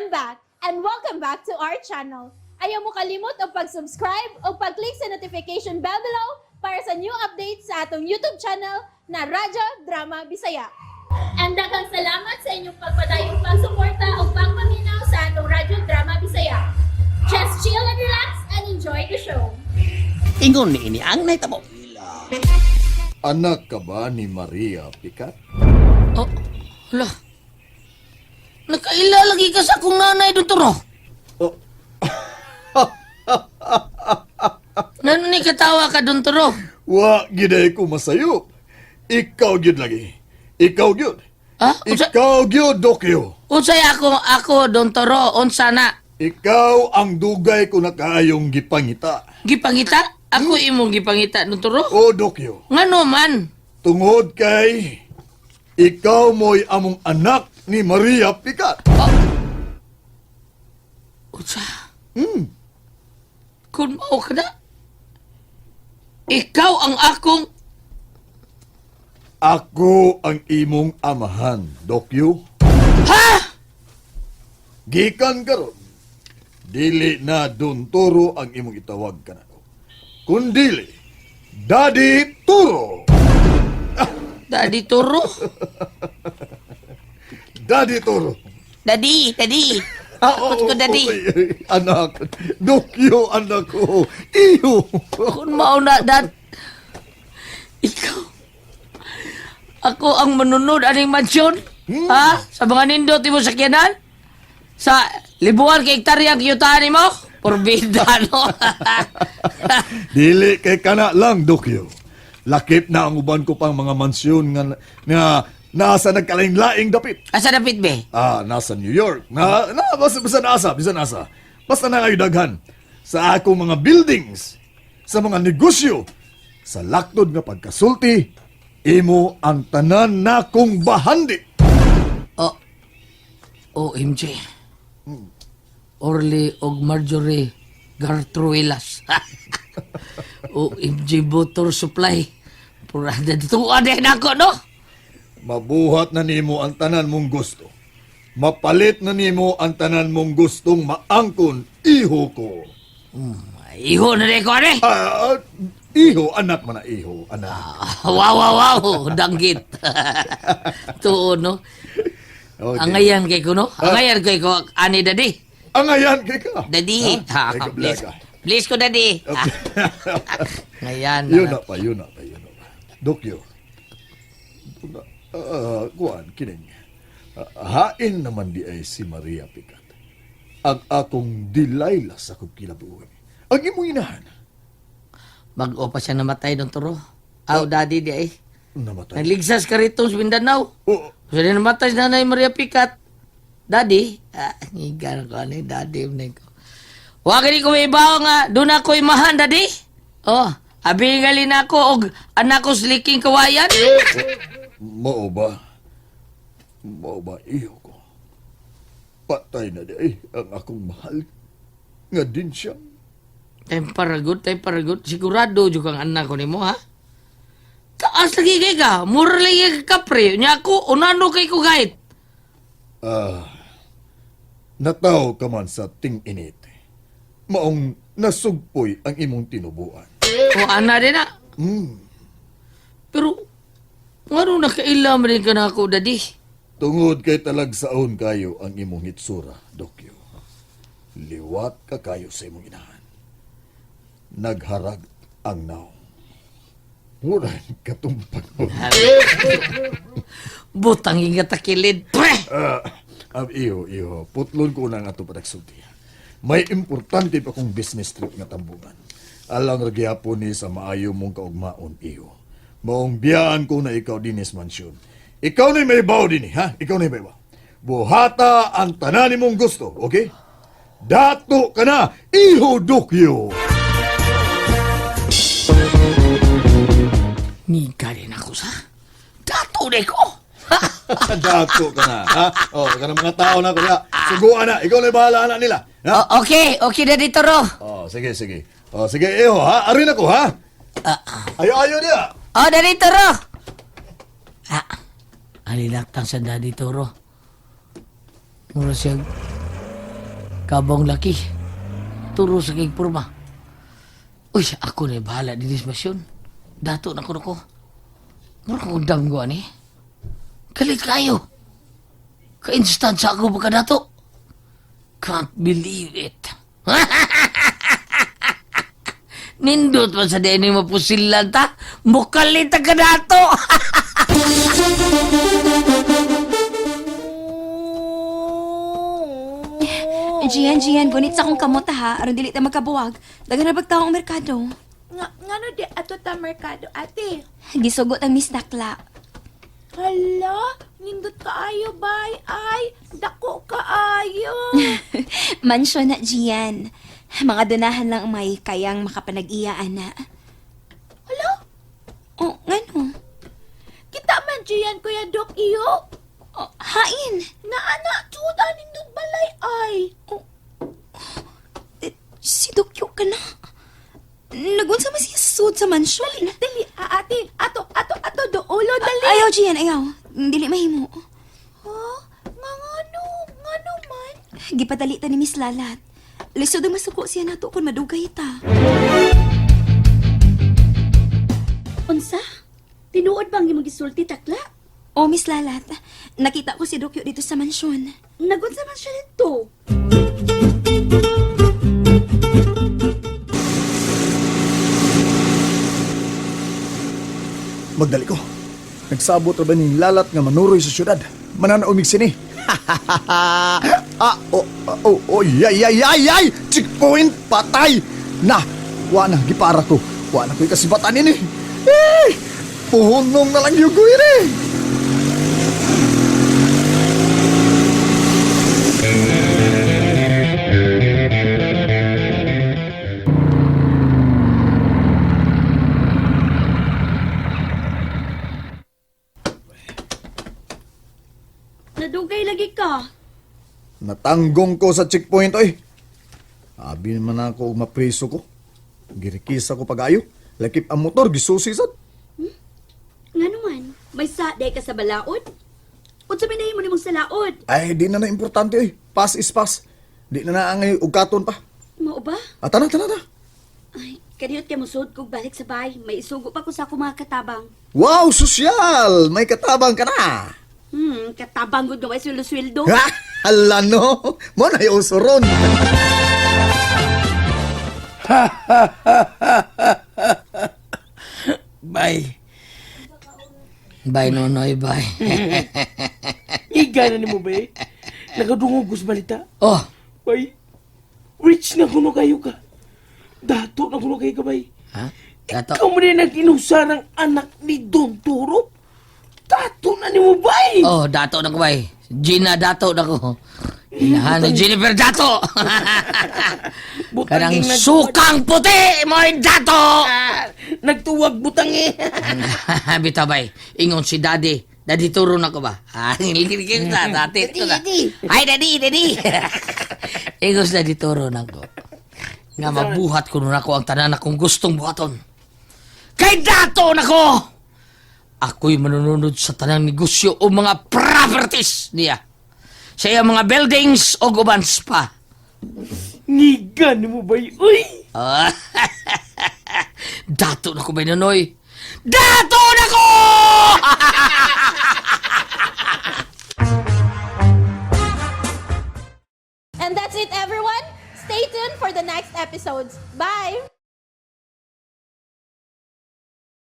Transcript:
I'm back and welcome back to our channel. Ayaw mo kalimot og pag-subscribe o pag-click sa notification bell below para sa new updates sa atong YouTube channel na Radyo Drama Bisaya. And daghang salamat sa inyong pagpadayong pagsuporta o pagpaminaw sa atong Radyo Drama Bisaya. Just chill and relax and enjoy the show. Ingon ni ini ang nahitabo. Anak ka ba ni Maria Picat? Oh, hala. Nakaila lagi ka sa akong nanay, Doktor. Oh. Nano ni katawa ka, Doktor? Wa gid ko masayop. Ikaw gyud lagi. Ikaw gyud. Ha? Unsa, Ikaw gyud, Dokyo. unsay ako, Doktor, unsa na? Ikaw ang dugay ko na kaayong gipangita. Gipangita? Ako imong gipangita, Doktor? O Dokyo, Ngano man? Tungod kay ikaw mo'y among anak ni Maria Picat. Unsa? Kung mao ka na, ikaw ang akong. Ako ang imong amahan, Dokyo. Ha? Gikan karon, dili na Don Toro ang imong itawag kanako. Kundili, Daddy Turo. Daddy Toro? Daddy Turo. Daddy, Daddy. Ah, Takot ko, oo, Daddy. oo, ay, anak, Dokyo, anak ko. Iyo. Kung mao na, Dad. Ikaw. Ako ang manunod aning mansyon. Ha? Sa mga nindot mo sakyanan? Sa libuan kay hektarya ang kiyutaan nimo? Porbida, no? Dili kay kana lang, Dokyo. Lakip na ang uban ko pang mga mansyon nga, nga nasa nagkalaing-laing dapit. Asa dapit, be? Ah, nasa New York. Na basta, basta nasa, basta nasa. Basta na kayo daghan. Sa akong mga buildings, sa mga negosyo, sa laktod nga pagkasulti, imo ang tanan na kong bahandi. Oh. OMG. Orly og Marjorie Gartruelas. OMG Motor Supply. Purada dito. Ade na ako, no? Mabuhat na nimo ang tanan mong gusto. Mapalit na nimo ang tanan mong gustong maangkon, iho ko. Iho na rin ko, ane. Ah, ah, iho, anak man na iho, anak. Wow. Danggit. Tuon, no? Okay. Angayan kay ko, no? Angayan kay ko, ani, Daddy. Angayan kay ka. Daddy. Ha? Ay, Please, kablaga. please ko, Daddy. Ngayan. Yun na pa, yun na pa, yun na pa. Dokyo. Ah, kuan, kining. Ah, hain naman di ay si Maria Picat. Ang akong Delilah sa akong kinabuhi. Ang imong inahan. Bago pa siya namatay, Don Toro. Aw, Daddy, di ay. Namatay. Nagligsas ka rito sa Mindanao. Oh, So, di namatay si Nanay Maria Picat. Daddy, ah, ngiga na ko, ano, Daddy, ano ko. Wa gani ko maibaw nga, doon ako imahan, Daddy. Oh, abi gali na ako, og anak ko sliking kawayan. Mao ba? Mao ba iyo ko? Patay na di ay ang akong mahal. Nga din siya. Time paragot, time paragot. Sigurado jud kang anak ko nimo, ha? Taas lagi kay ka. Mura lagi ka kapre. Nya ako, unano kay ko gayit. Ah, nataw ka man sa ting-init. Maong nasugpoy ang imong tinubuan. O ana din na. Pero, ngano nakaila man din ka na ako, Daddy? Tungod kay talagsaon kayo ang imong hitsura, Dokyo. Liwat ka kayo sa imong inahan. Nagharag ang naong. Muran katumpag mo. Butang ingat takilid. Pre! Ah, iyo, iyo. Putlon ko na nga ito patagsulti. May importante pa kong business trip nga tambungan. Alang ra gyapon ni sa maayo mong kaugmaon, iyo. Maong biyaan ko na ikaw dinis mansyon. Ikaw na may baw dinhi, ha? Ikaw na may baw. Buhata ang tanan nimong gusto, okay? Dato ka na, iho Dokyo! Niga din ako sa. Dato de ko! Dato ka na, ha? Oh, ka mga tao na kuya. Suguan na, ikaw na bahala na nila. Ha? O- okay, okay, Daddy Toro. Oh, sige, sige. Oh, sige, iho, ha? Arin ako, ha? Ayo, ayo niya. Oh, Daddy Toro! Ah, alilaktan sa Daddy Toro. Mura siya. Kabong laki. Turo sa kay purma. Uy, ako na bahala di dismasyon. Dato na ko na ko. Mura ko damgo ani. Kalit kayo. Ka-instant sa ako pagkadato. Can't believe it. Nindot man sa deni mapusilan ta. Mukalit ang kadato. Gian, Gian, gunit sa akong kamot ha. Aron dili ta magkabuwag. Daghan na bagtao ang merkado. Nga, ngano di ato ta merkado, ate? Gisugot ang Miss Dakla. Hala, nindot kaayo bay. Ay, dako kaayo. Mansyon na, Gian. Mga dunahan lang ang may kayang makapanag-iya, ana. Hala, Oh, ngano? kita man Gian Kuya Dok iyo. Oh, hain. Naana, tuda nindot balay ay. Eh, si Dokyo ka na. Nagunsa man siya sud sa mansyon. Dali, ah, ate, ato, ato, ato, duulo, dali. Ayaw, Gian, ayaw. Dili mahimo. Ha? Nga ngano, ngano man? Gipadali ta ni Miss Lalat. Lisod ang masuko siya nato kung madugay ta. Unsa? Tinuod bang imong gisulti takla? Oh, Miss Lalat, nakita ko si Dokyo dito sa mansyon. Nagunsa man siya nito? Magdali ko. Nagsabot ra ba ning lalat nga manuroy sa syudad? Mananaumig sini. Ah, oh, oh, oh, yay, yay, yay, yay! Checkpoint, patay! Na, wa na, gipara ko. Wa na ko'y kasibatan ini. Eh, puhunong na lang yung ini. Nadugay lagi ka. Natanggong ko sa checkpoint, oy. Abi naman ako og mapriso ko. Girikisa ko pag-ayo. Lakip ang motor, gisusi sad. Ngano man, may sa day ka sa balaod? Unsa may nahimo nimong sa laod? Ay, di na na importante, oy. Pass is pass. Di na na angay ugaton pa. Mao ba? Ah, tana, tana, tana. Ay, kaniyot kay mosud kog balik sa bahay. May isugo pa ko sa akong mga katabang. Wow, sosyal! May katabang ka na! Katabang gud nga way sweldo-sweldo. Ha? Hala no! Mo na yung uso ron. Bye. Bye, Nonoy. Bye. Iga na nimo ba eh? Nakadungog ko sa balita. Oh, Bay, rich na kuno kayo ka. Dato na kuno kayo ka, bay. ha? Dato. Ikaw mo rin nag-inusa ng anak ni Don Turo. Dato na nimo, bay! Oh, dato na ko, bay. Gina, dato na ko. Inahan ni Jennifer Dato. Butang Kanang ing nag- sukang puti, mo'y dato. Ah, nagtuwag butang eh. Bitaw, bay. Ingon si Daddy. Daddy, turo na ko ba? Ah, ngiligid na, dati. Daddy, Ay, Daddy, Daddy. Ingon si Daddy, turo na ko. Nga mabuhat ko nun ako ang tanan akong gustong buhaton. Kay dato na ko! Ako'y manunod sa tanang negosyo o mga properties niya. Sa iyang mga buildings o ubans pa. Ngiga nimo, bay. Uy! Ah, dato na ko ba, Nonoy? Dato na ko! And that's it, everyone. Stay tuned for the next episodes. Bye!